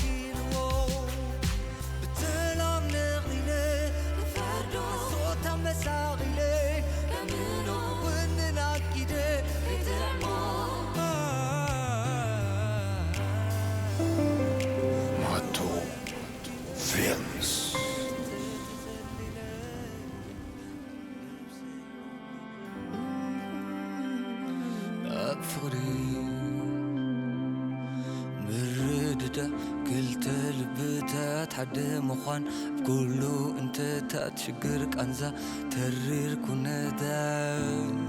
ኢልዎ ብትላም ነቒለ ንፈርዶ ሶታ መሳቒለ ከምኖ ውንን ኣኪደ ከይጥዕሞ ማቶ ፊልምስ ኣብ ፍቕሪ ምርድዳእ ክልተ ልብታት ሓደ ምዃን ኣብ ኩሉ እንተታት ሽግር ቃንዛ ተሪር ኩነታት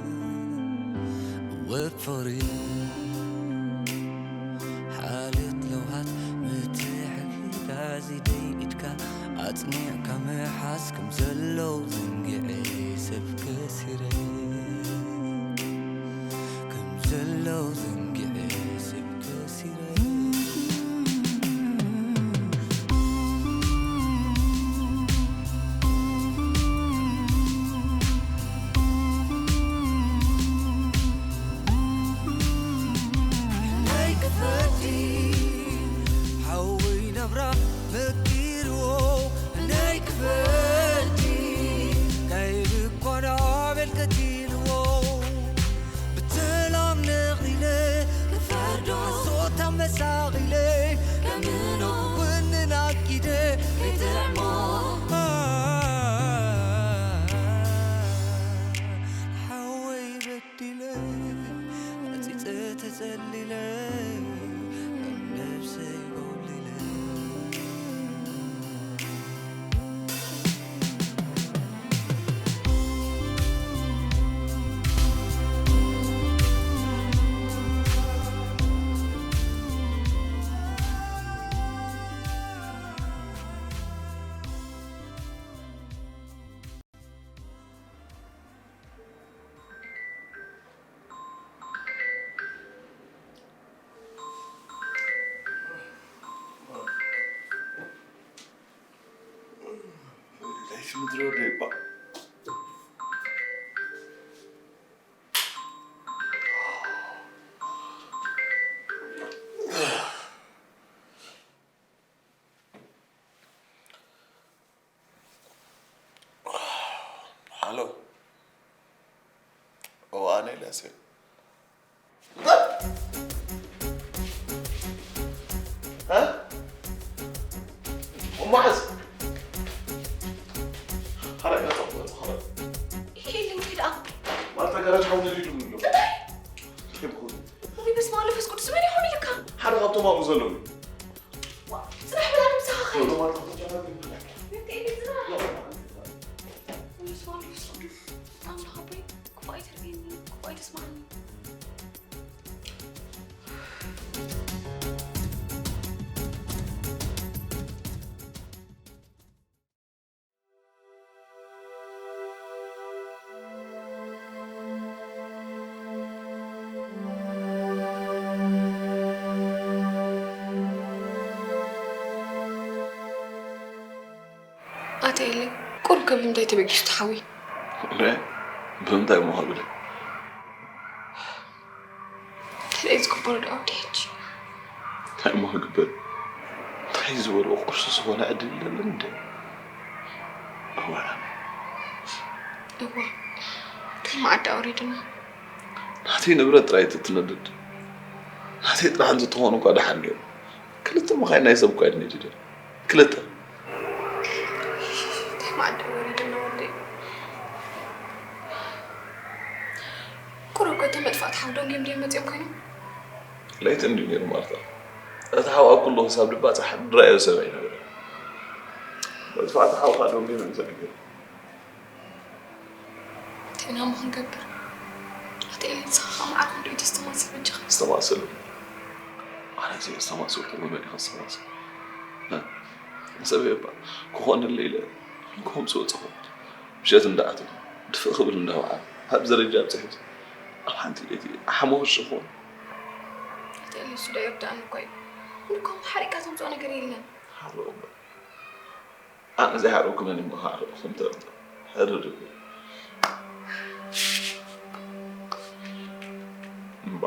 ወፍቕሪ ሓልዮት ለውሃት ምትሕግጋዝ ኢደይ ኢድካ ኣጽኒዕካ ምሓዝ ከም ዘለዉ ዘንጊዐ ሰብ ከሲረ ከም ዘለዉ ዘንጊዐ ሰብ ከሲረ ናይ ክፈቲ ሓወይ ናብራ መኪርዎ ናይ ክፈቲ ናይ ብኳና ኣቤል ቀቲልዎ ብትላም ነቒለ ንፈርዶ ሶታ መሳቒለ ከምኖ ውንን ኣኪደ ከይጥዕሞ ሓወይ በዲለ ቀጺጸ ተጸሊለ ነብሰይ ጎብሊለ ሃሎ። እዋ፣ ኣነ ኤልያስ እየ። እ? መሓዝ። ሓራይ ናጻ ወጽእ፣ ሓራይ። ይሄ ልንኪ ደኣ። ማርታ ጋራጅ ሓው ነዲዱ ኣሎ። እንታይ? እንታይ ብኸሉ? ወይ በስመ ኣብ ወመንፈስ ቅዱስ፣ መን ይኾን ኢልካ? ሓደ ካብቶም ኣብኡ ዘለዉ። ዋ፣ ጽናሕ በላ፣ ንምሳኻ ኸይድ። ቶሎ ማርታ፣ ቶሎ ጨናቂ ይብላል። ነቲ ኤሊ ጽናሕ። ዋ፣ ዋ፣ ዋ። በስመ ኣብ ወመንፈስ ቅዱስ። ኣምላኽ ኣቦይ፣ ክፉእ ኣይተርእየኒ፣ ክፉእ ኣይተስምዓኒ። ኣታ ኤሊ፣ ቁሩብ ከ ብምንታይ ተበጊሱ ተሓዊ? እንደ ብምንታይ እሞ ክብል? እንታይ ዝግበሮ ደኣ ወዲ ሕጂ? እንታይ እሞ ክግበር? እንታይ ዝበልኦ ቁርሲ ዝኾነ ዕድል የለን እንደ? እዋ። እዋ። እንታይ መዓዳ ኣውሪድና? ናተይ ንብረት ጥራይ ተትነድድ። ናተይ ጥራሕ እንተትኾን እኳ ደሓን ነይሩ። ክልተ መኻይን ናይ ሰብ እኳ እየን ነዲደን። ክልተ። እንታይ መዓዳ ኣውሪድና ወደይ? ቁሩብ እኮ እቶም መጥፋእቲ ሓው ደንጊዮም ድዮም መጺኦም ኮይኖም? ለይቲ እንድዩ ነይሩ ማርታ። እቲ ሓው ኣብ ኩሉ ክሳብ ድባጻሕ ድራዮ ሰብ ኣይነበረን። መጥፋእቲ ሓውካ ደንጊዮም እዮም ሰጊዶም። እንታይ ኢና እሞ ክንገብር? ኣቲ ኤሊ፣ ንስኻ ከኣ መዓር ክንደይ ተስተማስል በጃኻ? ዝተማሰሉ? ኣነ ዘየስተማሰልኩ ብመን ኢኻ ተስተማስል? እ? ንሰበይ እባ ክኾነለይ ኢለ ንጎሆ ምስ ወጸኹ፣ ምሸት እንዳኣተኹ፣ ድፍእ ክብል እንዳወዓለ፣ ኣብዚ ደረጃ ኣብጺሑስ፣ ኣብ ሓንቲ ለይቲ ሓሙኽሽ ክኾን። ኣቲ ኤሊ፣ እሱ ዶ ይርድኣኒ እኮ እዩ። ንጎሆ ሓሪቕካ ተምጽኦ ነገር የለን። ሓርቕ እባ። ኣነ ዘይሓረቕኩ መን እሞ ክሓርቕ? ከም ተረድኦ። ሕርር ይበል። እምባ።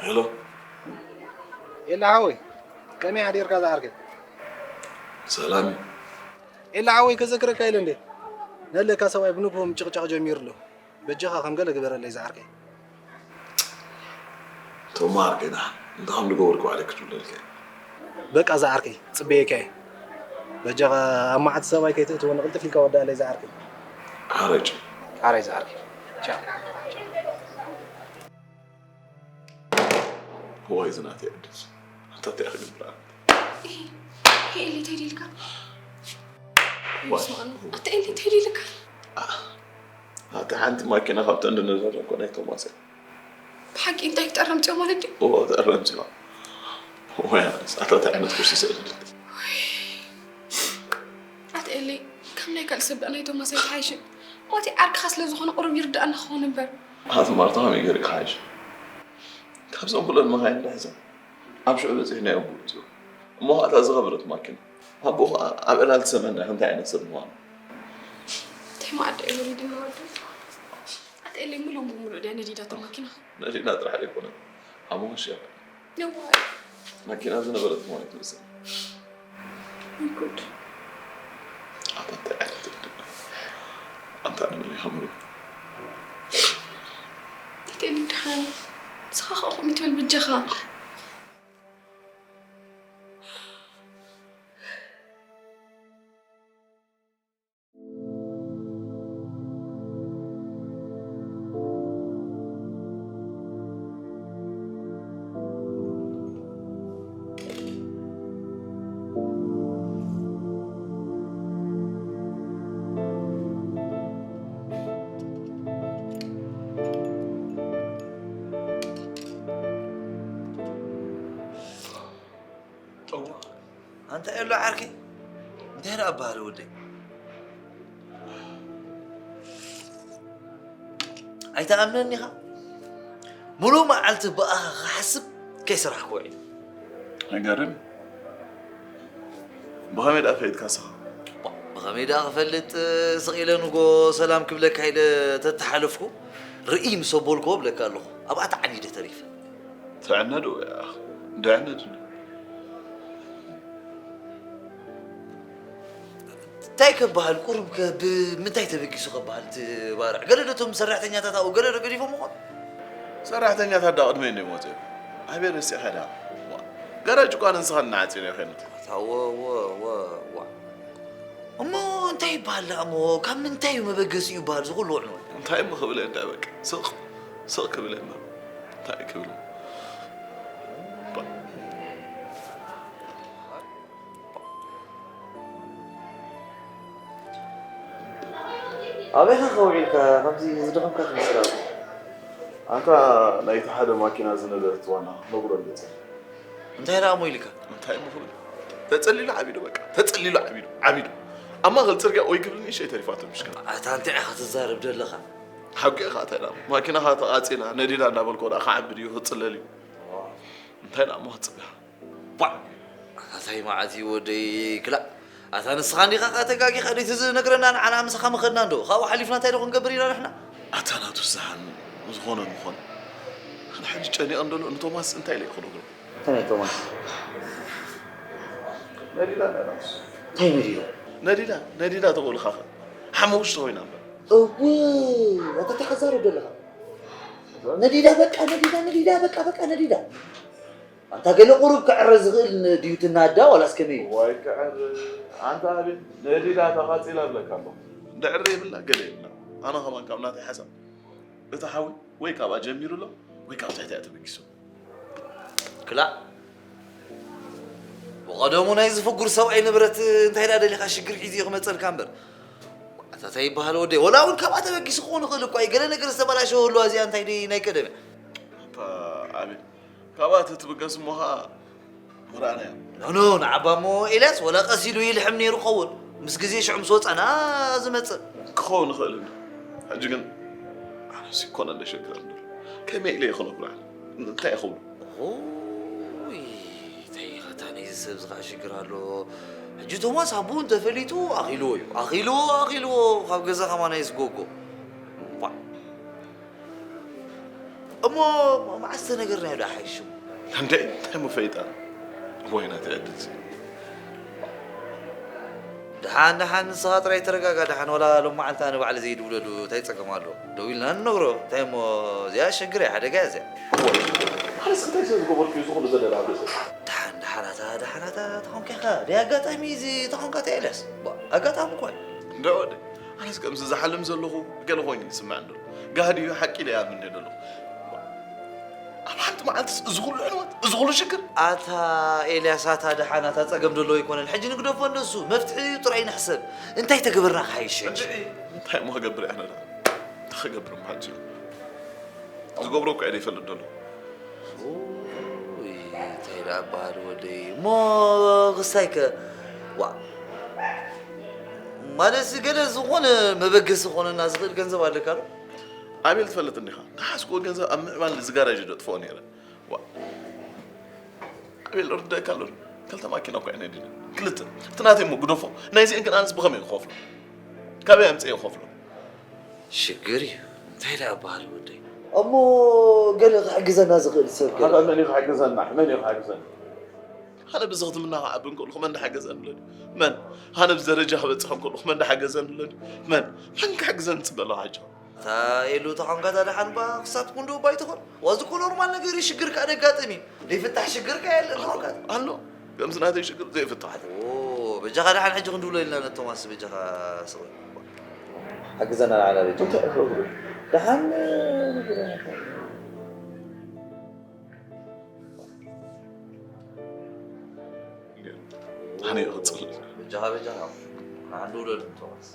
ሄሎ። ኤላ ሓወይ፣ ከመይ ሓዲርካ ዝዓርከይ? ሰላም እዩ። ኤላ ሓወይ፣ ከዘክረካ ኢለ እንዴ? ነለካ ሰብኣይ ብንግሆ ምጭቕጫቕ ጀሚሩ ኣሎ። በጃኻ ከም ገለ ግበረለይ ዝዓርከይ። ቶማ ዓርከይ፣ ደሓን እንታይ ከም ዝገበርኩ ባዕለይ ክድውለልካ እየ። በቃ ዝዓርከይ፣ ጽበየካ እየ። በጃኻ ኣብ መዓት ሰብኣይ ከይተእትወኒ ቅልጥፍ ኢልካ ወዳእለይ ዝዓርከይ። ሓራይ ጭ። ሓራይ ዝዓርከይ። ቻው። ቻው። ዋይ ዝናተይ ዕድል። ኣንታ እንታይ ክገብር ኣነ? ሄሊ፣ እንታይ ኢልካ? ዋይ። ስማዕ፣ ኣታ ኤሊ፣ እንታይ ኢልካ? ኣታ ሓንቲ ማኪና ካብተን ድነዘር እኮ ናይ ቶማስ እያ። ብሓቂ እንታይ ክጠረም ጽዮ ማለት ድዩ? እዎ፣ ክጠረም ጽዮ። ወይ ኣነስ፣ ኣታ እንታይ ዓይነት ቁርሲ ስእል ድልቲ? ኣታ ኤሊ፣ ከም ናይ ካልእ ሰብ ደኣ ናይ ቶማስ ኣይትሓይሽን። ሞቲ ዓርክኻ ስለ ዝኾነ ቁሩብ ይርድኣና ክኸውን እምበር። ኣቲ ማርታ ከመይ ገይሩ ክሓይሽ? ካብዞም ኩለን መኻይን ንሕዘን ኣብ ሽዑ በጺሕናዮ ኣቦኡ እትዮ። እሞ ኸኣ እታ ዝኸበረት ማኪና። ኣቦኡ ኸኣ ኣብ ዕላልቲ ሰመና ከምታይ ዓይነት ሰብ ምዃኑ። እንታይ መዓዳ እዩ ወሊድና ወዱ? ኣቲ ኤሊ፣ ምሉእ ብምሉእ ድያ ነዲዳ እታ ማኪና? ነዲዳ ጥራሕ ኣይኮነን። ኣሞሽ እያ። ነዋይ። ማኪና ዝነበረት ምዃኑ ትመስል። ወይ ጉድ። ኣታ እንታይ ዓይነት እብድ። ኣንታ ንመን ኢኻ ምሩቕ? ኣቲ ኤሊ፣ ደሓን። ንስኻ ኸኣ ከምኡ ትብል በጃኻ። እዋ፣ ኣንታ ኤሎ ዓርከይ፣ እንታይ ደኣ በሃሊ ወደይ? ኣይትኣምነኒ ኢኻ? ምሉእ መዓልቲ ብኣኻ ክሓስብ ከይሰራሕኩ ውዒለ። ኣይገርም። ብኸመይ ደኣ ፈሊጥካ ንስኻ? ብኸመይ ደኣ ክፈልጥ፣ ስቕ ኢለ ንጎ ሰላም ክብለካ ኢለ ተተሓለፍኩ፣ ርእይ ምስ ኣበልክዎ እብለካ ኣለኹ። ኣብኣ ተዓኒደ ተሪፈ። ትዕነድ ወይ ኣኽ? ድዕነድ እንዶ። እንታይ ከበሃል? ቁሩብ ከ ብምንታይ ተበጊሱ ከበሃል እቲ ባርዕ? ገለ ዶ እቶም ሰራሕተኛታት ኣብኡ ገለ ዶ ገዲፎም ይኾኑ? ሰራሕተኛታት ዳ ቅድመይ እንዶ ይሞቱ እዮም። ኣበይ ረሲዕካ ዳ? ዋ፣ ገራጅ እኳ ንስኻ እናዓጺነ እዩ ኸይኑ። ኣታ ወ-፣ ወ-፣ ወ-፣ ዋ። እሞ እንታይ ይበሃል ደኣ እሞ? ካብ ምንታይ እዩ መበገሲኡ ይበሃል እዚ ኩሉ ውዕሎ? እንታይ እሞ ክብል እየ እንዳ በቃ። ስቕ፣ ስቕ ክብል እየ እምበር። እንታይ ክብል? ባ-፣ ኣበይ ኸ ውዒልካ? ከምዚ ዝደኸምካ ትመስል ኣባ። ኣንታ ናይቲ ሓደ ማኪና ዝነበረት ዋና መጉረል ገጸ። እንታይ ደኣ እሞ ኢልካ? እንታይ እሞ ክብል? ተጸሊሉ ዓቢዱ በቃ። ተጸሊሉ ዓቢዱ፣ ዓቢዱ። ኣብ ማእከል ጽርግያ ኦይ ክብል ንእሽተይ ተሪፋቶ ምሽክና። ኣታ እንታይ ኢኻ ትዛረብ ዘለኻ? ሓቂ ኢኻ እንታይ ደኣ? ማኪናኻ ተቓጺላ፣ ነዲዳ እንዳበልኮ ደኣ ክዓቢ ድዩ ክጽለል እዩ? እንታይ ደኣ እሞ ክትጽበያ? ቧዕ! ኣታ እንታይ መዓት እዩ ወደይ ክላእ? ኣታ ንስኻ እንዲኻ ከኣ ተጋጊኻ ድዩ? እቲ ዝነግረና ንዓና ምሳኻ ምኸድና እንዶ? ካብኡ ሓሊፍና እንታይ ዶ ክንገብር ኢና ንሕና? ኣታ ናቱ ዝሃን ዝኾነ ምኾነ። ኣነ ሕጂ ጨኒቐ እንደሎ ንቶማስ እንታይ ኢለ ክነግሮ? እንታይ ናይ ቶማስ? ነዲዳ ነራስ። እንታይ ነዲዳ? ነዲዳ፣ ነዲዳ ተበሉ ካኸ። ሓመውሽቲ ኮይና እምበር። እው፣ ኣታ እንታይ ሓዛረብ ዘለኻ? ነዲዳ በቃ፣ ነዲዳ፣ ነዲዳ በቃ፣ በቃ ነዲዳ። ኣንታ ገለ ቁሩብ ክዕረ ዝኽእል ን-፣ ድዩ ትናዳ ዋላስ ከመይ እዩ? ዋይ ክዕር፣ ኣንታ ኣቤት፣ ነዲዳ ተቓጺላ እብለካ ኣለኹ። እንድዕረ የብላ፣ ገለ የብላ። ኣነ ኸማን ካብ ናተይ ሓሳብ፣ እቲ ሓዊ ወይ ካብኣ ጀሚሩ ኣሎ፣ ወይ ካብ ትሕቲ እያ ተበጊሱ። ክላእ፣ ብቐደሙ ናይዚ ፍጉር ሰብኣይ ንብረት እንታይ ደኣ ደሊኻ ሽግር ሒዙ እዩ ክመጸልካ እምበር። ኣታ እንታይ ይበሃል ወደይ? ወላ እውን ካብኣ ተበጊሱ ክኾን ይኽእል እኳ እዩ። ገለ ነገር ዝተበላሸወ ህልዋ እዚኣ እንታይ ደይ ናይ ቀደም እያ። ኣታ ኣቤል፣ ካብኣ ተትብገስ እሞ ኸዓ ምረኣናዮም። ኖ፣ ኖ፣ ንዓባ እሞ ኤልያስ ወላ ቀስ ኢሉ ይልሕም ነይሩ ክኸውን። ምስ ግዜ ሽዑ ምስ ወጻና ዝመጽእ። ክኸውን ይኽእል እዩ። ሕጂ ግን ኣነስ ይኮነለይ ሸግር ኣሎ። ከመይ ኢለ ይኽእሎ ብርሃን? እንታይ ይኽእሉ? ኦይ፣ እንታይ ኢኻ፣ እታ ነዚ ሰብ እዚ ኸዓ ሽግር ኣሎ። ሕጂ ቶማስ ኣቦኡ እንተፈሊጡ ኣኺልዎ እዩ። ኣኺልዎ፣ ኣኺልዎ፣ ካብ ገዛ ከማን ኣይስጎጎ። ዋ። እሞ መዓስ ተነገርናዮ ደኣ ሓይሽ ሽሙ? እንዴ፣ እንታይ እሞ ፈሊጣ? ወይና ትዕድል። ደሓን፣ ደሓን፣ ንስኻ ጥራይ ተረጋጋ። ደሓን፣ ወላ ሎም መዓልቲ ኣነ ባዕለ ዘይድውለሉ እንታይ ጸገም ኣሎ? ደው ኢልና ንነግሮ። እንታይ እሞ፣ እዚኣ ሸግር እያ፣ ሓደጋ እያ እዚኣ። እወ፣ ኣነስ እንታይ ስለ ዝገበርኩ እዩ እዚ ኩሉ ዘለላ ኣብ ርእሰይ? ደሓን፣ ደሓን፣ ኣታ፣ ደሓን፣ ኣታ፣ ተኾንካ ኢኻ። ደይ ኣጋጣሚ እዚ ተኾንካ፣ ኣታ ኤልያስ። ባ፣ ኣጋጣሚ እኮ እዩ። እንዳ ወደይ፣ ኣነስ ከምዚ ዝሓልም ዘለኹ ገለ ኮይኑ ይስምዐኒ ኣሎ። ጋህዲ እዩ፣ ሓቂ ኢለ እየ ኣምነ ዘለኹ። ኣብ ሓንቲ መዓልትስ እዚ ኩሉ ዕንወት፣ እዚ ኩሉ ሽግር? ኣታ ኤልያስ፣ ኣታ ደሓን፣ ኣታ ጸገም ደሎ ኣይኮነን። ሕጂ ንግደፎ እንደሱ፣ መፍትሒ እዩ ጥራይ ንሕሰብ። እንታይ ተገበርና ክሓይሽ ሕጂ? እንድዒ፣ እንታይ እሞ ክገብር እየ ኣነ ደኣ? እንታይ ክገብር እሞ ሕጂ? ዝገብሮ እኮ እየ ዘይፈልጥ ደሎ። ኡይ፣ እንታይ ደኣ በሃል ወደይ። እሞ ክሳይከ? ዋ። ማለትሲ ገለ ዝኾነ መበገሲ ክኾነና ዝኽእል ገንዘብ ኣለካ ዶ? ኣቤል ትፈልጥ እንዲኻ፣ ንሓስክዎ ገንዘብ ኣብ ምዕባል እዚ ጋራዥ ደጥፍኦ ነይረ። ዋ። ኣቤል ርድኣካ ኣሎ ዶ? ክልተ ማኪና እኮ እየን ኣዲነ። ክልተ። እቲ ናተይ እሞ ግደፎ። ናይዚአን ግን ኣነስ ብኸመይ ክኸፍሎ? ካበይ ኣምፅኤ ክኸፍሎ? ሽግር እዩ። እንታይ ደኣ በሃል ወደይ? እሞ ገለ ክሕግዘና ዝኽእል ሰብ ገለ? ኣታ መን እዩ ክሕግዘና? መን እዩ ክሕግዘና? ኣነ ብዚ ክትምና ክዓቢ እንከለኹ መን ዳሓገዘኒ ኣሎ ድዩ? መን? ኣነ ብዚ ደረጃ ክበፅሕ እንከለኹ መን ዳሓገዘኒ ኣሎ ድዩ? መን? መን ክሕግዘኒ ፅበ ኣለኹ ሓጂ? እታ ኤሉ ተኾንካ እታ ደሓን እባ ክሳብ ክንድኡ እባ ኣይትኾን። ዋዚ እኮ ኖርማል ነገር እዩ፣ ሽግር ከኣ ደጋጥም እዩ። ዘይፍታሕ ሽግር ከኣ የለን ተኾንካ። ኣሎ። ከምዚ ናተይ ሽግር ዘይፍታሕ። ኦ፣ በጃኻ ደሓን ሕጂ ክንድውሎ ኢልና ነቶማስ በጃኻ ስቕ በል። ሓግዘና ንዓና በጃኻ። እንታይ እኽእል? ደሓን ኣነ ይቕጽል። በጃኻ፣ በጃኻ። ንዓንዱ ውለድ ንቶማስ።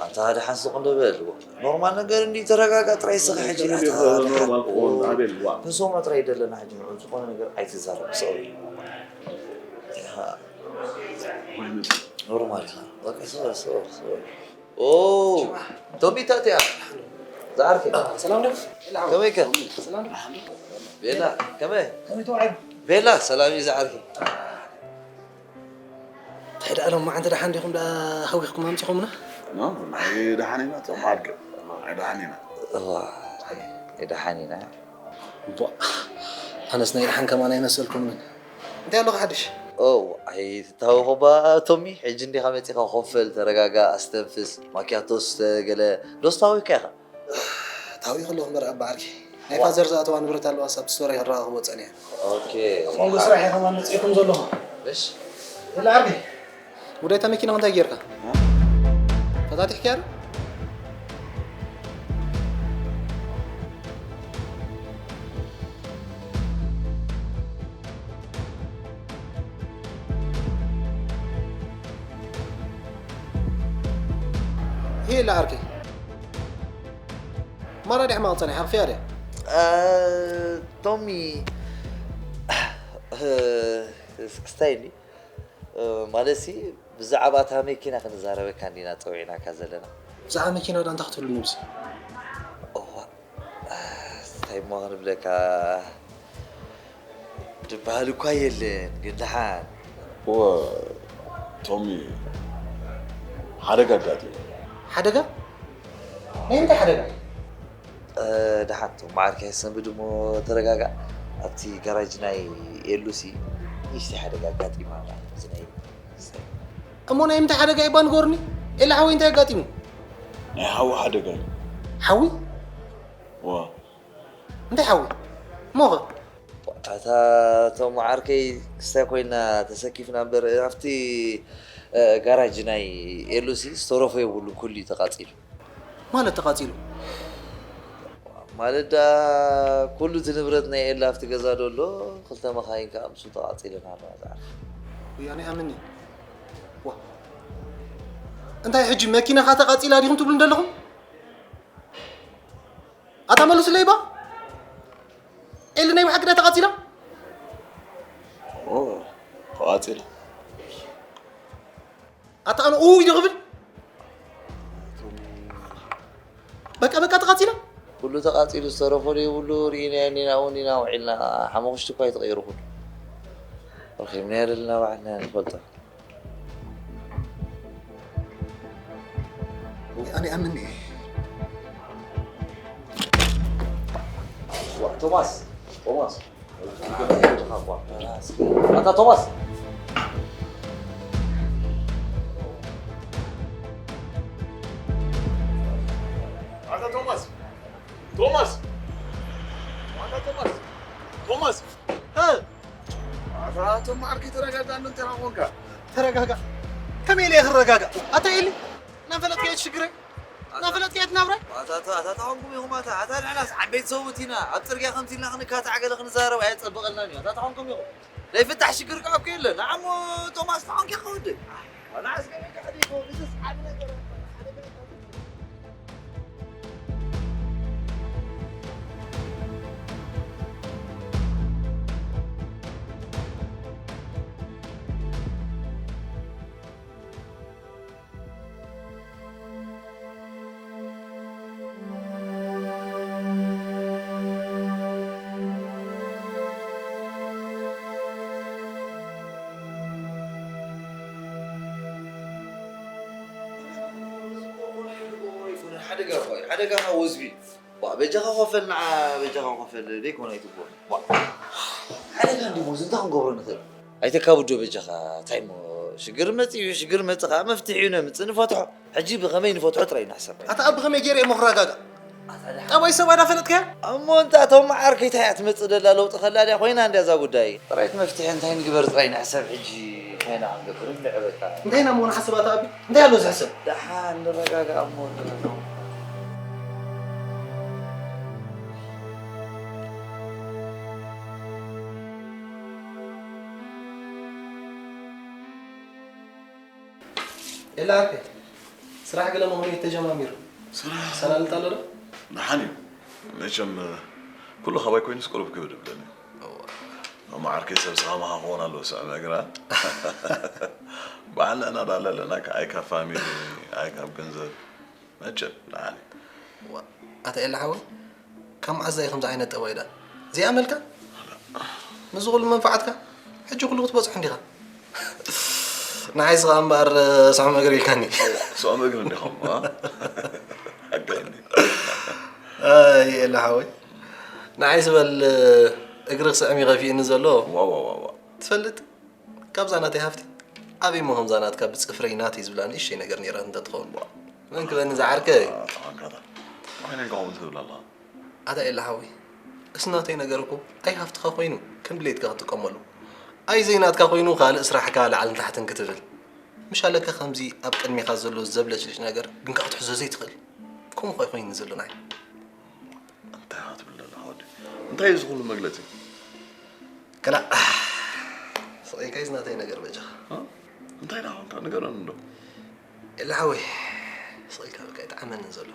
ኣታ ደሓን ስቕ እንዶ በል። ኖርማል ነገር እንዲ ተረጋጋ ጥራይ ስኻ ሕጂ። ኣታ ደሓን። ኖርማል ክኸውን ኣቤል፣ ዋ። ንሶም ጥራይ ደለና ሕጂ ንዑ ዝኾነ ነገር ኣይትዛረብ፣ ስቕ በል። ኢኻ። ኖርማል ኢኻ። በቃ ስቕ በል፣ ስቕ በል፣ ስቕ በል። ኦ፣ ቶሚ፣ እንታይ እያ? ዝዓርከይ። ሰላም ዶ? ከመይ ከ? ሰላም ዶ? ቤላ፣ ከመይ? ከመይ ተዋዒሉ? ቤላ፣ ሰላም እዩ ዝዓርከይ። እንታይ ደኣ ሎም መዓንቲ ደሓን ዲኹም ደኣ ሃዊኽኩም ኣምጺኹምና? ኖ፣ ናይ ደሓን ኢና፣ ቶም ዓርከይ። ናይ ደሓን ኢና። እዋ፣ ናይ ደሓን ኢና። እዋ፣ ኣነስ ናይ ደሓን ከማን ኣይመሰልኩምን። እንታይ ኣለኹ ሓድሽ? ኦ፣ ኣይትታወኽ እባ ቶሚ፣ ሕጂ እንዲኻ መጺኻ ኮፍ በል፣ ተረጋጋእ፣ ኣስተንፍስ፣ ማኪያቶ ስተ፣ ገለ ዶ ስታዊካ ኢኻ? ታዊኽ ኣለኹ እምበር ኣባ ዓርከይ። ናይ ዋ። ፋዘር ዝኣተዋ ንብረት ኣለዋ፣ ሳብ ስቶር እየ ክረኻኽቦ ጸኒሐ። ኦኬ። ኣብ መንጎ ስራሕ እየ ከማን መጺእኩም ዘለኹ። እሺ። የለ ዓርከይ። ጉዳይ እታ መኪና እንታይ ጌርካ? እ? ፈታቲሕካያ ዶ? ይሄ ለዓርከይ ማራ ዲያ ሕማቕ ጸኒሓ፣ ኣኽፊያ ድያ? እ፣ ቶሚ፣ እ፣ ስክስታይ እንዲ፣ እ፣ ማለትሲ ብዛዕባ እታ መኪና ክንዛረበካ እንዲና ጸዊዕናካ ዘለና። ብዛዕባ መኪና ዳ እንታይ ክትብሉ ንብሲ? እዋ፣ እንታይ እሞ ክንብለካ? ድበሃል እኳ የለን፣ ግን ደሓን። እወ፣ ቶሚ፣ ሓደጋ ኣጋጢሙ። ሓደጋ? ናይ ምንታይ ሓደጋ? እ፣ ደሓን፣ ቶም መዓርከይ ሰንብድ እሞ ተረጋጋእ። ኣብቲ ጋራጅ ናይ ኤሉሲ ንእሽተይ ሓደጋ ኣጋጢማ ኣላ። እዚ ናይ፣ እዚ ናይ እሞ ናይ ምንታይ ሓደጋ እባ ንገሩኒ? ኤላ ሓወይ እንታይ ኣጋጢሙ? ናይ ሓዊ ሓደጋ እዩ። ሓዊ? እወ። እንታይ ሓዊ? እሞኸ? ኣታ ቶም ዓርከይ ክስታይ ኮይና ተሰኪፍና እምበር፣ ኣብቲ ጋራጅ ናይ ኤሉሲ ዝተረፎ የብሉን፣ ኩሉ እዩ ተቃፂሉ። ማለት ተቃፂሉ? ማለት ዳ ኩሉ እቲ ንብረት ናይ ኤላ ኣብቲ ገዛ ዶ ኣሎ፣ ክልተ መኻይን ከዓ ምስኡ ተቃፂለን ኣለዋ። ዝዓርፍ ወያነ ኣምኒ። ዋ፣ እንታይ ሕጂ መኪናኻ ተቃፂላ ዲኹም ትብሉ እንደለኹም? ኣታ መልሱለይ ባ። ኤሊ ናይ ብሓቂ ድያ ተቃፂላ? ተቃፂላ። ኣታ ኣነ ኡይ ዶ ክብል? በቃ በቃ ተቃፂላ። ኩሉ ተቃፂሉ፣ ዝተረፎ ዶ ይብሉ፣ ርኢናዮ እኒና እውን ኢና ውዒልና። ሓሙኽሽቲ እኳ ኣይተቐይሩ ኩሉ። ረኺብናዮ ዘለና ባዕልና ንፈልጦ። ኣነ ኣምኒ። ቶማስ፣ ቶማስ። ኣታ ቶማስ። ኣታ ቶማስ። ቶማስ። ኣታ ቶማስ። ቶማስ። እ? ኣታ ቶም ዓርከይ ተረጋጋ፣ እንዶ እንታይ ኾንካ? ተረጋጋ። ከመይ ኢለ እየ ክረጋጋ? ኣታ ኤሊ፣ እናፈለጥካዮ ትሽግረይ? እናፈለጥካዮ ትናብራይ? ኣታ፣ ኣታ፣ ኣታ፣ ተኾንኩም ኢኹም፣ ኣታ፣ ኣታ፣ ንሕናስ ዓበይቲ ሰብኡት ኢና። ኣብ ጽርግያ ከምዚ ኢልና ክንካታዕ ገለ ክንዛረብ ኣየጸብቐልናን እዩ። ኣታ፣ ተኾንኩም ኢኹም። ናይ ፍታሕ ሽግር ከኣ እኮ የለን። ንዓሞ ቶማስ ተኾንኪ ከወዲ። ኣና ኣስገበ ከሕዲ ይኸውን። እዚስ ዓቢ ነገር፣ ሓደ ነገር ሓደጋ እኮ እዩ። ሓደጋ ካብ ወዝቢ። ዋ፣ በጃኻ ኮፈል ንዓ፣ በጃኻ ኮፈል፣ ደይኮነ ኣይትግበር። ዋ። ሓደጋ እንዲ ሞዝ፣ እንታይ ክንገብሮ ንኽእል? ኣይተካብዶ በጃኻ፣ እንታይ እሞ፣ ሽግር መጺኡ፣ ሽግር መጺ ኸዓ መፍትሒ እዩ ነምጽእ፣ ንፈትሖ። ሕጂ ብኸመይ ንፈትሖ ጥራይ ንሕሰብ። ኣታ ኣብ ብኸመይ ገይረ እሞ ክረጋጋእ? ኣታ ደሓን። ጠባይ ሰብ ኣይዳ ፈለጥካያ? እሞ እንታ እቶም መዓርከይ እንታይ እያ ትመጽእ ደላ ለውጢ ከላ ድያ ኮይና እንድያ እዛ ጉዳይ። ጥራይ እቲ መፍትሒ እንታይ ንግበር ጥራይ ንሕሰብ ሕጂ። እንታይ ኢና ክንገብር? ንብልዕ በቃ። እንታይ ኢና እሞ ንሓስብ ኣታ ኣቢ? እንታይ ኣሎ ዝሕሰብ? ደሓን ንረጋጋእ እሞ ንረጋጋእ። ኤላ ዓርከይ፣ ስራሕ ገለ ምኽንያት ተጀማሚሩ። ስራሕ ሰላልጥ ኣሎ ዶ? ደሓን እዩ። መቸም፣ ኩሉ ካባይ ኮይኑስ ቁሩብ ክብድ ይብለኒ። እዋ። ሎሚ ዓርከይ ሰብ ስኻ መኻ ክኾን ኣለዎ፣ ስዕመ ግራ። በዓል ንዕና ዳ ኣለና፣ ከ-፣ ኣይ ካብ ፋሚሊ፣ ኣይ ካብ ገንዘብ። መቸም፣ ደሓን እዩ። ዋ፣ ኣታ ኤላ ሓወይ፣ ካብ መዓዝ እየ ከምዚ ዓይነት ጠባይ ደኣ? ዘይኣመልካ? ምስዚ ኩሉ መንፋዓትካ፣ ሕጂ ኩሉ ክትበጽሖ እንዲኻ። ንዓይ ስኻ እምበኣር፣ ስዖም እግሪ ኢልካኒ። ስዖም እግሪ እንዲኹም፣ አ? ሓቀኒ። ኣይ፣ ኤላ ሓወይ። ንዓይ ዝበል እግሪ ክስዕም ይኸፊእኒ ዘሎ። ዋ፣ ዋ፣ ዋ፣ ዋ። ትፈልጥ? ካብዛ ናተይ ሃፍቲ፣ ኣበይ እሞ ከምዛ ናትካ ብጽፍረይ ናተይ ዝብላ ንእሽተይ ነገር ነይራ እንተትኸውን። መን ክበኒ ዝዓርከይ? ኣታ፣ ኣታ፣ ኣታ። ከመይ ኢልካ ከምኡ ትብል ኣለኻ? ኣታ ኤላ ሓወይ፣ እስ ናተይ ነገር እኮ ኣይ ሃፍትኻ ኮይኑ ከም ድሌትካ ክትጥቀመሉ፣ ኣይ ዘይናትካ ኮይኑ ካልእ ስራሕካ ላዕልን ታሕትን ክትብል። ምሽ ኣለካ ከምዚ ኣብ ቅድሜኻ ዘሎ ዘብለጭልጭ ነገር ግን ከኣ ክትሕዞ ዘይትኽእል። ከምኡ እኮ ኣይኮይኑን ዘሎ ንዓይ። እንታይ ኢኻ ትብል ዘለኻ ወዲ? እንታይ እዩ እዚ ኩሉ መግለጺ? ከላእ፣ ስቕ ኢልካ እዩ ዝናተይ ነገር በጃኻ። እ? እንታይ ደኣ ኾንካ? ንገረኒ እንዶ። ኤላ ሓወይ፣ ስቕ ኢልካ በቃ ኣይጠዓመንን ዘሎ።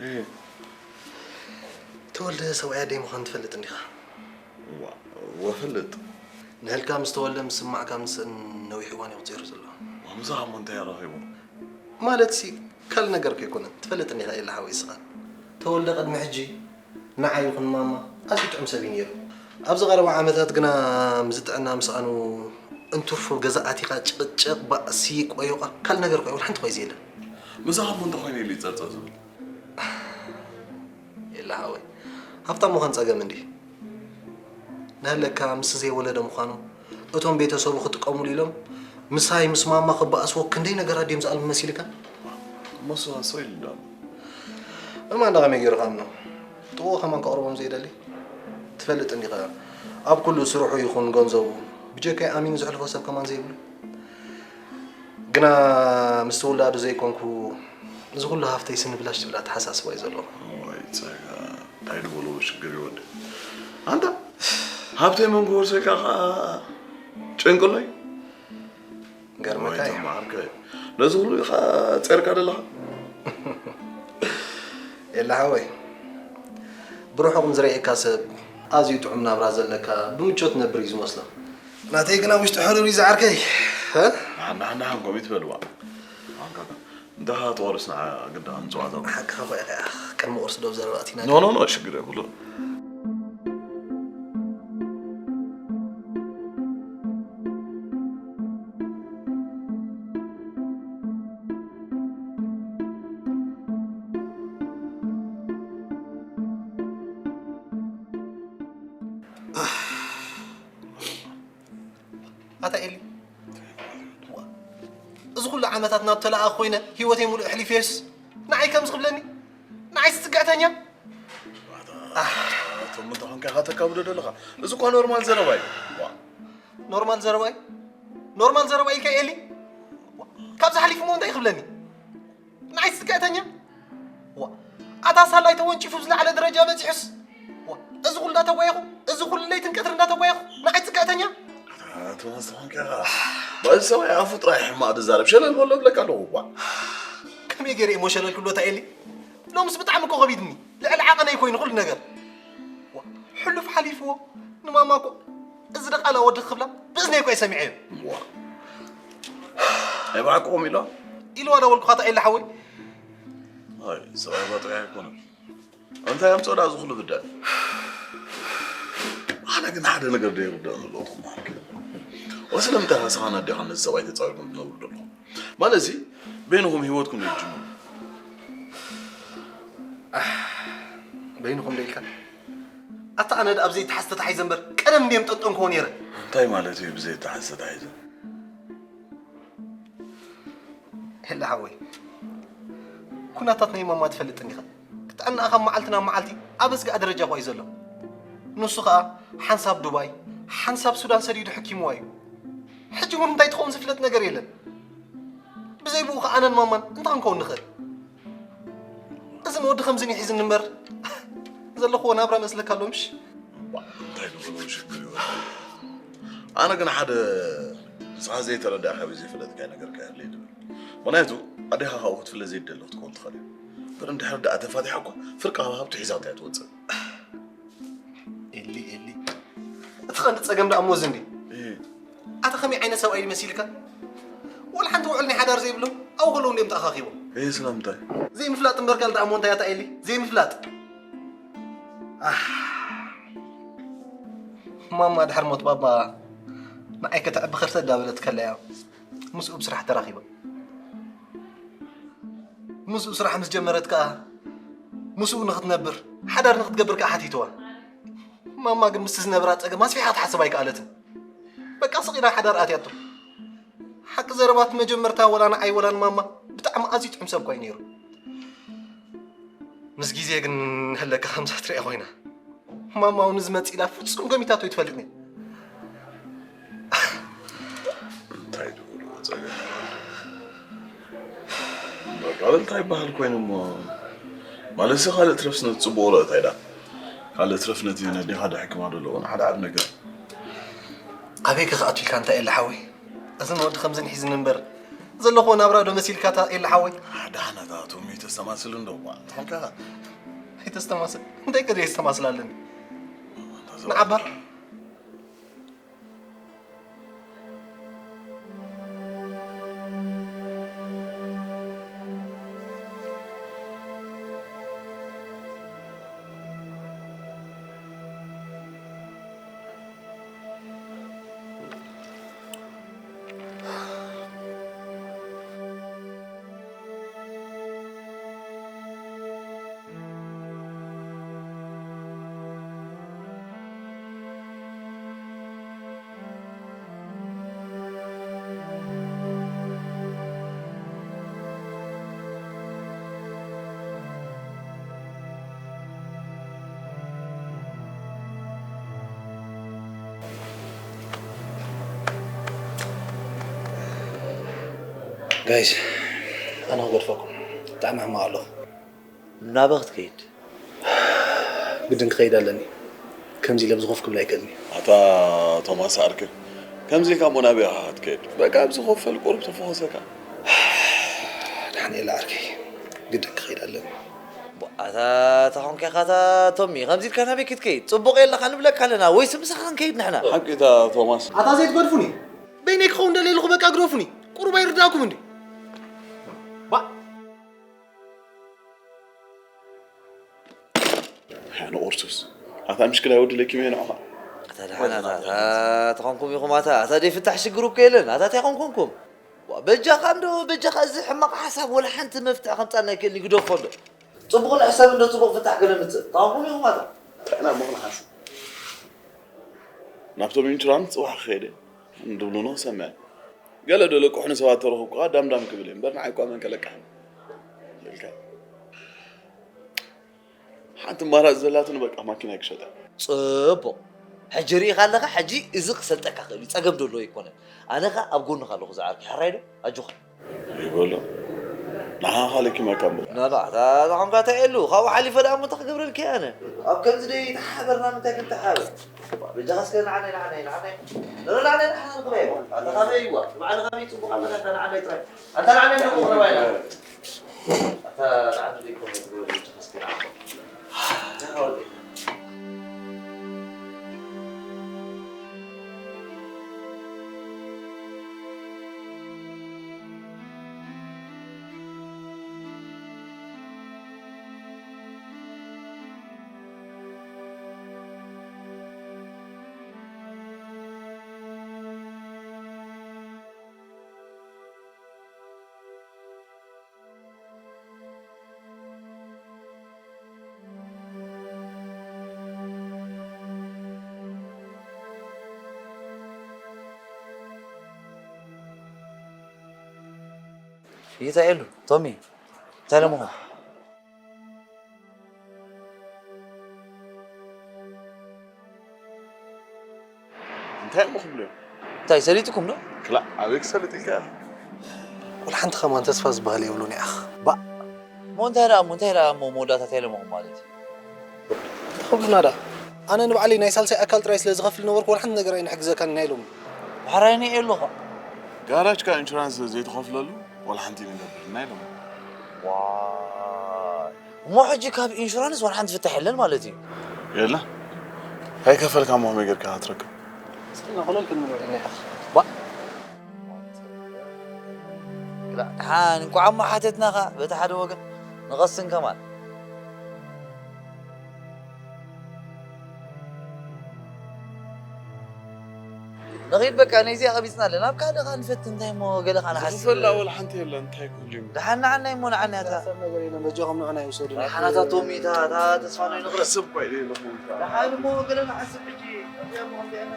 እ። ተወልደ ሰብኣይ ኣደይ ምዃኑ ትፈልጥ እንዲኻ? ዋ፣ ወፍልጥ። ንህልካ ምስ ተወልደ ምስማዕካ ምስእን ነዊሕ እዋን እዩ ኣቑጺሩ ዘሎ። ዋ፣ ምሳኻ እሞ እንታይ ኣራኺቡ? ማለትሲ ካልእ ነገር ከይኮነ ትፈልጥ እንዲኻ ኤላ ሓወይ እስኻ። ተወልደ ቅድሚ ሕጂ ንዓይ ይኹን ማማ ኣዝዩ ጥዑም ሰብ እዩ ነይሩ። ኣብዚ ቀረባ ዓመታት ግና ምስ ጥዕና ምስኣኑ እንትርፎ ገዛ ኣቲኻ ጭቕጭቕ፣ ባእሲ፣ ቆዮቓ ካልእ ነገር እኮ ኣይኮነ ሓንቲ እኮ እዩ ዘየለ። ምሳኻ እሞ እንተኾይነ ኢሉ ይጸርጸር ዝብል። ኤላ ሓወይ፣ ሃብታም ምዃን ጸገም እንድዩ። ንህለካ ምስ ዘይወለደ ምዃኑ፣ እቶም ቤተሰቡ ክጥቀሙሉ ኢሎም ምሳይ ምስ ማማ ክበኣስዎ ክንደይ ነገራት ድዮም ዝኣልሙ መሲልካ? እሞ እሱ ሰው የለ ዶ? እማ እንዳ ከመይ ገይሩ ክኣምኖ? ጥቕኡ ከማን ከቕርቦም ዘይደሊ? ትፈልጥ እንዲኻ፣ ኣብ ኩሉ ስርሑ ይኹን ገንዘቡ ብጀካይ ኣሚኑ ዘሕልፎ ሰብ ከማን ዘይብሉ። ግና ምስ ውላዱ ዘይኮንኩ እዚ ኩሉ ሃፍተይ ስንብላሽ ትብል ኣተሓሳስባ እዩ ዘለዎ። ወይ ጸጋ፣ እንታይ ድበሎ ሽግር ይወድ። ኣንታ ሃብተይ መንጎ ወርሰካ ኸዓ ጨንቅሎይ። ገርመካ ወይ እዩ። ተማሃርከ። ነዚ ኩሉ ኢኻ ጸርካ ደለኻ? የለ ሓወይ፣ ብርሑቕ ንዝርእየካ ሰብ ኣዝዩ ጥዑም ናብራ ዘለካ ብምቾት ነብር እዩ ዝመስሎ። ናተይ ግና ውሽጢ ሕሩር እዩ ዝዓርከይ። እ? ንሓን ንሓን ንሓን ከምኡ ይትበልዋ። ኣንካካ እንተ ተወርስና ግዳ ንጽዋታ። ሓቅኻ እኮ ኢኻ። ቅድሚ ቁርሲ ዶ ብዘረባ ኣቲና? ኖ ኖ ኖ፣ ሽግር የብሉ። ኣታ ኤሊ፣ ዋ፣ እዚ ኩሉ ዓመታት ናብ ተለኣኽ ኮይነ ህይወተይ ሙሉእ ኣሕሊፈዮስ ንዓይ ከምዚ ክብለኒ? ንዓይ ዝጽግዕተኛ? ኣቶም እንተኾንካ ኢኻ ተካብዶ ዘለኻ። እዚ እኳ ኖርማል ዘረባ እዩ። ዋ። ኖርማል ዘረባ እዩ? ኖርማል ዘረባ ኢልካ ኤሊ? ዋ፣ ካብዚ ሓሊፉ እሞ እንታይ ክብለኒ? ንዓይ ዝጽግዕተኛ? ዋ፣ ኣታ ሳላይ ተወንጪፉ ዝለዓለ ደረጃ በጺሑስ? ዋ፣ እዚ ኩሉ እንዳተጓየኹ፣ እዚ ኩሉ ለይትን ቀትሪ እንዳተጓየኹ፣ ንዓይ ዝጽግዕተኛ? ኣታ ቶማስ ተኾንካ ኢኻ። በዚ ሰብኣይ ኣፉ ጥራይ ሕማቕ ዝዛረብ ሸለል በሎ እብለካ ኣለኹ። ዋ። ከመይ ገይረ እሞ ሸለል ክብሎ እታ ኤሊ? ሎምስ ብጣዕሚ እኮ ከቢድኒ። ልዕሊ ዓቐነይ ኮይኑ ኩሉ ነገር። ዋ፣ ሕሉፍ ሓሊፍዎ። ንማማ እኮ እዚ ደቓላ ወዲ ክብላ ብእዝነይ እኮ እየ ሰሚዐዮ። ዋ። ኣይ ብሓቅኹም ኢልዋ? ኢልዋ ዶ በልኩኻ እታ ኤሊ ሓወይ? ኣይ፣ ሰብኣይ ባጥሪ ኣይኮነን። እንታይ ኣምጽኦ ደኣ እዚ ኩሉ ብዳእ? ኣነ ግን ሓደ ነገር ደይርዳእ ዘለኹም ማለት እዩ። ወስለምንታይ ኸ ስኻን ኣዴኻን ነዚ ሰብኣይ ተጻዊርኩም ትነብሩ ዘለኹም? ማለት እዚ በይንኹም ህይወትኩም ዘይትጅምሩ? ኣሕ፣ በይንኹም ዶ ኢልካ? ኣታ ኣነ ደኣ ብዘይ ተሓዝ ተታሒዘ እምበር ቀደም እንድየ ምጠጠንክዎ ነይረ። እንታይ ማለት እዩ ብዘይ ተሓዝ ተታሒዘ? ሄላ ሓወይ፣ ኩነታት ናይ ማማ ትፈልጥን ኢኻ። ጥዕናኣ ካብ መዓልቲ ናብ መዓልቲ ኣብ ኣስጋኢ ደረጃ እኳ እዩ ዘሎ። ንሱ ኸኣ ሓንሳብ ዱባይ፣ ሓንሳብ ሱዳን ሰዲዱ ሕኪምዋ እዩ። ሕጂ እውን እንታይ ትኸውን ዝፍለጥ ነገር የለን። ብዘይ ብኡ ኸኣ ኣነን ማማን እንታይ ክንከውን ንኽእል? እዚ ንወዲ ከምዚ ንሒዝኒ እምበር ዘለኽዎ ናብራ መስለካ ኣሎ ምሽ? እባ እንታይ ንብሎ ሽግር ይወ-፣ ኣነ ግን ሓደ ንስኻ ዘይተረዳእካ ወይ ዘይፈለጥካዮ ነገር ከይህሉ ይድብል። ምኽንያቱ ኣዴኻ ካብኡ ክትፍለ ዘይትደሊ ክትከውን ትኽእል እያ። እምበር እንድሕር ደኣ ተፋቲሓ እኳ ፍርቂ ካብ ሃብቱ ሒዛቶ እያ ትወጽእ። ኤሊ፣ ኤሊ። እቲ ቀንዲ ጸገም ደኣ እሞ እዚ እንድዩ። እህ። ኣታ ከመይ ዓይነት ሰብኣይ እዩ መሲልካ? ወላ ሓንቲ ውዕል ናይ ሓዳር ዘይብሎም ኣብኡ ከለዉ እንድዮም ተኣኻኺቦም። እህ፣ ስለምንታይ? ዘይምፍላጥ እምበር ካልእ ደኣ እሞ እንታይ ኣታ ኤሊ? ዘይምፍላጥ። ኣሕ። ማማ ድሕሪ ሞት ባባ ንዓይ ከተዕቢ ከርተት እንዳበለት ከላ እያ ምስኡ ብስራሕ ተራኺባ። ምስኡ ስራሕ ምስ ጀመረት ከኣ ምስኡ ንኽትነብር፣ ሓዳር ንኽትገብር ከኣ ሓቲትዋ። ማማ ግን ምስቲ ዝነበራ ጸገም ኣስፊሓ ክትሓስብ ኣይከኣለትን። በቃ ስቕ ኢላ ሓዳር ኣትያቶ። ሓቂ ዘረባ እቲ መጀመርታ ወላ ንዓይ ወላ ንማማ ብጣዕሚ ኣዝዩ ጥዑም ሰብ እኳ እዩ ነይሩ። ምስ ግዜ ግን ንህለካ ከምዛ ትሪኣ ኮይና። ማማ እውን እዚ መጺእ ኢላ ፍጹም ገሚታቶ ኣይትፈልጥን እያ። እንታይ ድብሉ ጸገም? በቃ በል እንታይ ይበሃል ኮይኑ እሞ? ማለትሲ ካልእ ትረፍስ ነቲ ጽቡቕ ሎ እንታይ ደኣ? ካልእ ትረፍ ነቲ ነዴኻ ዶ ሕክማ ዶ ኣለዎ? ሓደ ዓቢ ነገር። ኣበይ ከ ክኣቱ ኢልካ እንታይ የለ ሓወይ? እዚ ንወዲ ከምዚ ንሒዝኒ እምበር ዘለኽዎ ናብራ ዶ መሲልካ እታ ኤላ ሓወይ? ደሓን ኣታ ቶሚ ተስተማስል እንዶ እኳ። እንታይ ከ? ኣይተስተማስል። እንታይ ከ ዘየስተማስል ኣለኒ? ንዓባ። ጋይስ፣ ኣነ ክገድፈኩም። ብጣዕሚ ሕማቕ ኣለኹ። ናበ ክትከይድ? ግድን ክኸይድ ኣለኒ። ከምዚ ኢለ ብዙ ኮፍ ክብል ኣይክእልን እየ። ኣታ ቶማስ ዓርከይ፣ ከምዚ ኢልካ እሞ ናበይ ኢኻ ክትከይድ? በቃ ኣብዚ ኮፍ በል፣ ቁሩብ ተፈኾሰካ። ዳሕንኤል ዓርከይ፣ ግድን ክኸይድ ኣለኒ። ኣታ ተኾንካ ኢኻ፣ ኣታ ቶሚ፣ ከምዚ ኢልካ ናበይ ክትከይድ? ጽቡቕ የለኻ ንብለካ ኣለና፣ ወይስ ምሳኻ ክንከይድ ንሕና? ሓቂ እታ ቶማስ። ኣታ ዘይትገድፉኒ። በይነይ ክኸውን ደልየ ኣለኹ፣ በቃ ግደፉኒ። ቁሩብ ኣይርዳእኩም እንዴ? ባ- ኣነ ቁርሱስ ኣታ ምሽክላ ወዲ ለኪመ ንዓኻ። ኣታ ደሓን ኣታ፣ ኣታ ተኾንኩም ኢኹም ኣታ፣ ኣታ ደይ ፍታሕ ሽግር እኮ የለን። ኣታ እንታይ ኮንኩምኩም? ዋ፣ በጃኻ እንዶ፣ በጃኻ እዚ ሕማቕ ሓሳብ ወላ ሓንቲ መፍትሒ ከምጻልና ይክእል ግደፎ እንዶ። ጽቡቕ ንሕሰብ እንዶ ጽቡቕ ፍታሕ ገለ ምጽእ። ተኾንኩም ኢኹም ኣታ። ጥዕና እሞ ክንሓስብ። ናብቶም ኢንሹራንስ ጽባሕ ክኸይደ እንድብሉኖ ሰምዐ። ገለ ዶ ለቅሑኒ ሰባት ተረኽብኩ ከኣ ዳምዳም ክብል እየ እምበር ንዓይ እኳ መን ከለቅሐኒ? ኢልካ። ሓንቲ ኣማራጺ ዘላትኒ በቃ ማኪና ክሸጣ። ጽቡቕ። ሕጂ ርኢኻ ኣለኻ፣ ሕጂ እዚ ክሰልጠካ ክእል እዩ፣ ጸገም ዶ ኣለዎ ኣይኮነን። ኣነ ኸኣ ኣብ ጎንኻ ኣለኹ ዝዓርከይ፣ ሕራይ ዶ? ኣጆኻ። ይበሎ። ንዓኻ ለኪመካ እምበር። ና፣ ና፣ እታ፣ እታ ኾንካ እንታይ የሉ? ካብኡ ሓሊፈ ደኣ እሞ እንታይ ክገብረልካ እየ ኣነ? ኣብ ከምዚ ደይ ተሓበርና ምንታይ ክንተሓበር? በጃኻ እስከ ንዓናይ፣ ንዓናይ፣ ንዓናይ። ንረ ንዓናይ ንሓና ንኽበይ። ኣታ ካበይ እዋ? ንባዕልኻ ከመይ ጽቡቕ ኣለኻ፣ እታ ንዓናይ ጥራይ። ኣታ ንዓናይ ንቑቕ ንባይና። ኣታ ንዓናይ ዘይኮነ ትገብር በጃኻ እስከ ንዓኻ። ይታየሉ ቶሚ፣ እንታይ ለምኹም? እንታይ እሞ ክብሉ እዮም? እንታይ ሰሊጥኩም ዶ? ክላእ፣ ኣበይ ክሰልጥ ኢልካ ኢኻ? ወላ ሓንቲ ከማን ተስፋ ዝበሃል የብሉን ኢኻ። ባእ። እሞ እንታይ ደኣ እሞ፣ እንታይ ደኣ እሞ መወዳእታ እንታይ ለምኹም ማለት እዩ? እንታይ ክብሉና ደኣ? ኣነ ንባዕለይ ናይ ሳልሳይ ኣካል ጥራይ ስለ ዝኸፍል ነበርኩ፣ ወላ ሓንቲ ነገር ኣይንሕግዘካን ኢና ኢሎም። ብሕራይ ነይ ኣለኻ። ጋራጅካ ኢንሹራንስ ዘይትኸፍለሉ፣ ወላ ሓንቲ ንገብር ኢና ኢሎም። ዋይ። እሞ ሕጂ ካብ ኢንሹራንስ ወላ ሓንቲ ፍታሕ የለን ማለት እዩ? የለ። ከይከፈልካ እሞ ከመይ ጌርካ ክትረክብ? እስኪ ነኹለል ክንብል ኢና። ባ- ክላ-፣ ደሓን እንኳዕ እሞ ሓተትናኻ በቲ ሓደ ወገን ንቐስን ከማን። ንኺድ በቃ፣ ነዚኣ ቀቢጽና ኣለና። ኣብ ካልእ ኸኣ ንፈትን፣ እንታይ እሞ ገለ ኸኣ ንሓስብ። ዝኽፈላ ወላ ሓንቲ የለን፣ እንታይ ክህሉ እዩ? ደሓን ንዓናይ እሞ ንዓናይ ኣታ። ሰብ ነገር የለን፣ በጃኹም ንዑና ይውሰዱና። ደሓን ኣታ ቶሚ፣ እታ፣ እታ ተስፋ ናይ ንቕረብ። ሰብ እኮ ኢለ ኣለኹ፣ እታ። ደሓን እሞ ገለ ንሓስብ ሕጂ። እዚኣ እሞ ከምዚኣ ኢና።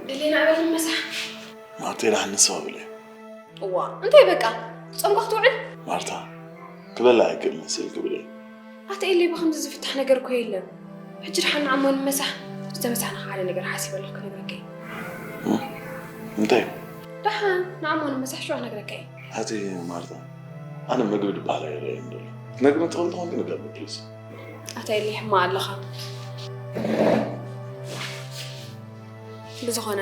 ደሌና ኣበል መሳሕ። ማርቴ፣ ደሓን ንስኻ ብለይ። እዋ፣ እንታይ በቃ? ጾምካ ክትውዕል? ማርታ፣ ክበልዕ ኣይክእልን ስል ክብል እየ። ኣታ ኤለይ፣ ብኸምዚ ዝፍታሕ ነገር እኮ የለን። ሕጂ ደሓን ንዓሞ ንመሳሕ፣ ዝተመሳሕና ሓደ ነገር ሓሲበ ኣለኹ ክነግረካ እየ። እም፣ እንታይ? ደሓን ንዓሞ ንመሳሕ ሽዑ ክነግረካ እየ። ኣቲ ማርታ፣ ኣነ ምግቢ ድበሃል ኣይረኣይን ዘሎ። ትነግርኒ ትኽእል እንተኾንኪ ንገርኒ ፕሊዝ። ኣታ ኤለይ፣ ሕማቕ ኣለኻ። ብዝኾነ፣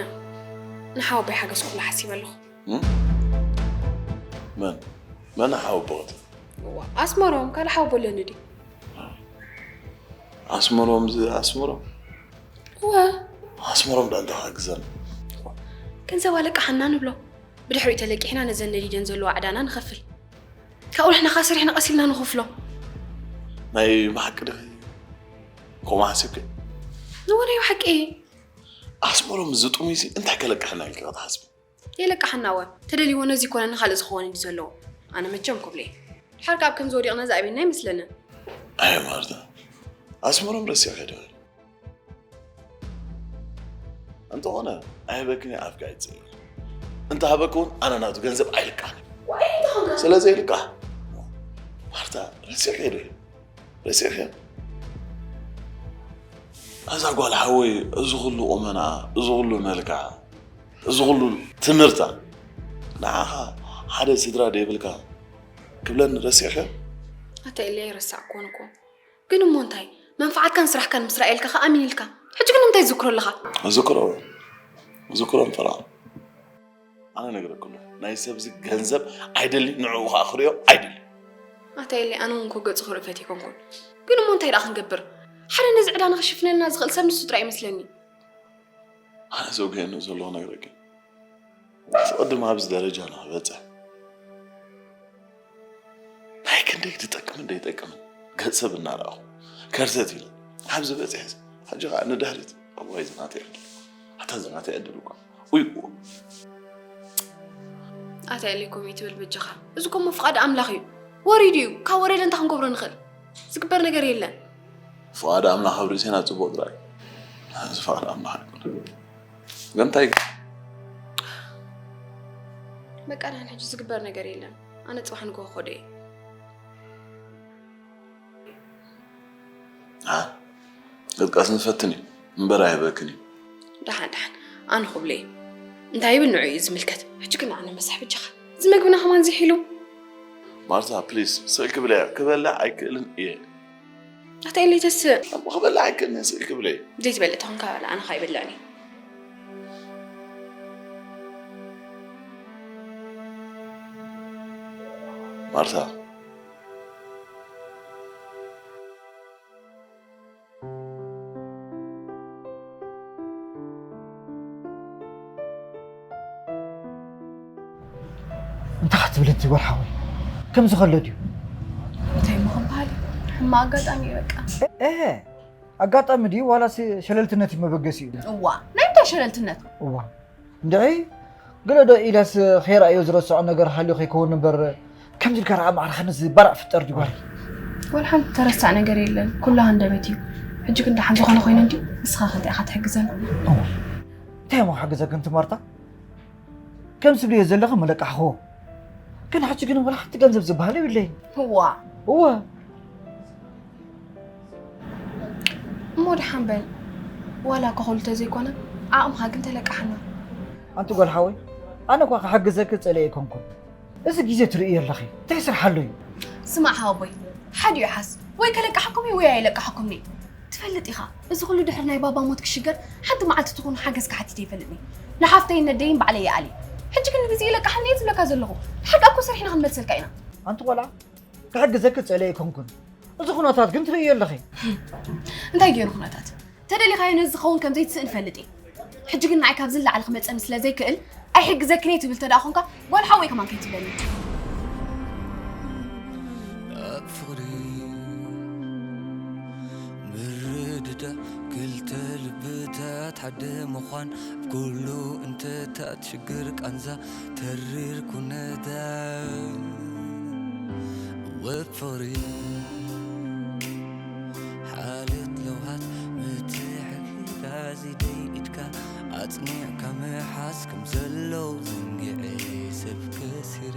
ንሓወቦይ ሓገዝ ክብሎ ሓሲበ ኣለኹ። እም? መን? መን ሓወቦኺ? እዋ፣ ኣስመሮም፣ ካልእ ሓወቦ ኣለኒ ድዩ? ኣስመሮም፣ እዚ ኣስመሮም? እወ። ኣስመሮም ደኣ እንታይ ክሕግዘኒ? ገንዘብ ኣለቃሓና ንብሎ። ብድሕሪኡ ተለቂሕና ነዘን ነዲደን ዘለዋ ዕዳና ንኸፍል። ካብኡ ንሕና ኸዓ ሰሪሕና ቀስ ኢልና ንኸፍሎ። ናይ ብሓቂ ድኺ ከምኡ ሓሲብኪ? እወ ናይ ብሓቂ። ኣስመሮም እዚ ጥሙይሲ እንታይ ከለቅሐና ኢልኪ ክትሓስቢ? የለቅሓና እወ። ተደልይዎ ነዚ ይኮነ ንኻልእ ዝኸውን ድዩ ዘለዎ? ኣነ መቸም ክብለይ። ድሓር ከኣ ኣብ ከምዚ ወዲቕና ዝኣበየና ኣይመስለንን። ኣየ ማርታ፣ ኣስመሮም ረሲዕኪ ዶ? እንተኾነ ኣይህበክን እየ ኣፍካ ኣይትጽእኒ። እንተ ሃበኪ እውን ኣነ ናቱ ገንዘብ ኣይልቃሕን እየ። ስለ ዘይልቃሕ ማርታ ረሲዕኪ ዶ? ረሲዕኪ? እዛ ጓል ሓወይ እዚ ኩሉ ቁመና፣ እዚ ኩሉ መልክዓ፣ እዚ ኩሉ ትምህርታ ንዓኻ ሓደ ስድራ ደይብልካ ክብለኒ ረሲዕኪ? ኣታ ኤሊ ኣይረሳዕኩዎን እኮ። ግን እሞ እንታይ መንፍዓትካን ስራሕካን ምስ ረኣየልካ ከኣ ኣሚን ኢልካ። ሕጂ ግን እንታይ ትዝክሮ ኣለኻ? ዝክሮ ዝክሮም ፈራ ኣነ ነግረክሉ ናይ ሰብዚ ገንዘብ ኣይደሊ ንዕኡ ከዓ ክሪኦ ኣይደሊ ኣታ ኤሊ ኣነ እውን እኮ ገጹ ክርኢ ፈትየ ኮንኩን። ግን እሞ እንታይ ደኣ ክንገብር? ሓደ ነዚ ዕዳ ንኽሽፍነልና ዝኽእል ሰብ ንሱ ጥራይ ይመስለኒ። ኣነ ዘውግየኒ ዘለኹ ነግረኪ ኣስቐድም ኣብዚ ደረጃ ንክበፅሕ ናይ ክንደይ ዝጠቅምን ዘይጠቅምን ገፅ ሰብ እናረኣኹ ከርተት ኢለ ኣብዚ በፂሐ ሕጂ ከዓ ንድሕሪት እዋይ ዝናተይ ዕድል ኣታ ዝናተይ ዕድል እኳ ኡይ ኣታ ኤሊ ኮም ይትብል በጃኻ። እዚ እኮ እሞ ፍቓድ ኣምላኽ እዩ። ወሪዱ እዩ። ካብ ወረደ እንታይ ክንገብሮ ንኽእል? ዝግበር ነገር የለን። ፍቓድ ኣምላኽ ኣብ ርእሲና ፅቡቕ ጥራይ እዚ ፍቓድ ኣምላኽ ኣይኮነ ግን እንታይ በቃ ድሓን ሕጂ ዝግበር ነገር የለን። ኣነ ጽባሕ ንግሆ ክኸዶ እየ። ኣ ቅጥቃስ ንፈትን እዩ እምበር ኣይህበክን እዩ ደሓን ደሓን ኣነ ክብሎ እየ። እንታይ ይብል ንዑ እዩ ዝምልከት። ሕጂ ግን ኣነ መሳሕ ብጃኻ እዚ መግብና ከማን ዝሒሉ ማርታ ፕሊስ ስቕ ክብለያ ክበልዕ ኣይክእልን እየ ኣታ ኢለይ ተስእ እሞ ክበልዕ ኣይክእልን እየ ስቕ ክብለይ ዘይትበልዕ ተኾንካ በላ ኣነ ኸ ኣይበልዕን እየ ማርታ እንታይ ክትብል እቲ ጓል ሓወይ ከምዚ ከሎ ድዩ እንታይ ምኽባል ሕማ ኣጋጣሚ እዩ በቃ እህ ኣጋጣሚ ድዩ ዋላስ ሸለልትነት እዩ መበገሲኡ እዋ ናይ እንታይ ሸለልትነት እዋ እንድዒ ገለ ዶ ኢላስ ከይረኣዮ ዝረስዖ ነገር ሃልዩ ከይከውን እምበር ከምዚ ኢልካ ረኣ ማዕርኻ ነዚ ባራዕ ፍጠር ድዩ ጓል ወላ ሓንቲ ተረሳዕ ነገር የለን ኩሉ ሃንደበት እዩ ሕጂ ግን ደሓን ዝኾነ ኮይኑ እንዲ ንስኻ ከንቲኣኻ ትሕግዘና እንታይ እሞ ክሕግዘክን ትማርታ ከም ዝብልዮ ዘለኺ መለቃሕኹ ግን ሕጂ ግን ወላ ሓንቲ ገንዘብ ዝበሃል የብለይ እዋ እወ እሞ ደሓን በል ዋላ እኳ ኩሉ ተዘይኮነ ዓቕምኻ ግን ተለቃሕና ኣንቲ ጓል ሓወይ ኣነ እኳ ክሕግዘኪ ጸለ ኣይኮንኩን እዚ ግዜ ትርእዮ ኣለኺ እንታይ ስራሕ ኣሎ እዩ ስማዕ ሓወቦይ ሓዲኡ ሓስ ወይ ከለቃሕኩም ወይ ኣይለቃሕኩም ትፈልጥ ኢኻ እዚ ኩሉ ድሕሪ ናይ ባባ ሞት ክሽገር ሓንቲ መዓልቲ ትኹን ሓገዝ ክሓቲት ኣይፈልጥኒ ንሓፍተይን ነደይን ባዕለይ ይኣሊ ሕጂ ግን ንግዜ ይለቃሓኒ እየ ዝብለካ ዘለኹ ሓቂ ኣኮ ሰሪሕና ክንመልሰልካ ኢና ኣንቲ ቆልዓ ክሕግዘኪ ጸለ ኣይኮንኩን እዚ ኩነታት ግን ትርእዮ ኣለኺ እንታይ ገይሩ ኩነታት ተደሊኻዮ ነዚ ዝኸውን ከም ዘይትስእን እፈልጥ እየ ሕጂ ግን ንዓይ ካብዚ ንላዕሊ ክመፀኒ ስለ ዘይክእል ኣይሕግዘክን እየ ትብል ተደኣ ኾንካ ጓል ሓወይ ከማን ከይትብለኒ ኣብ ፍቕሪ ምርድዳእ ክልተ ልብታት ሓደ ምዃን ኣብ ኩሉ እንተታት ሽግር ቃንዛ ተሪር ኩነታ ወፍሪ ሓልዮት ለውሃት ምትሕግጋዝ ኢደይ ኢድካ ኣጽኒዕካ ምሓዝ ከም ዘሎ ዘንጊዐ ሰብ ከሲረ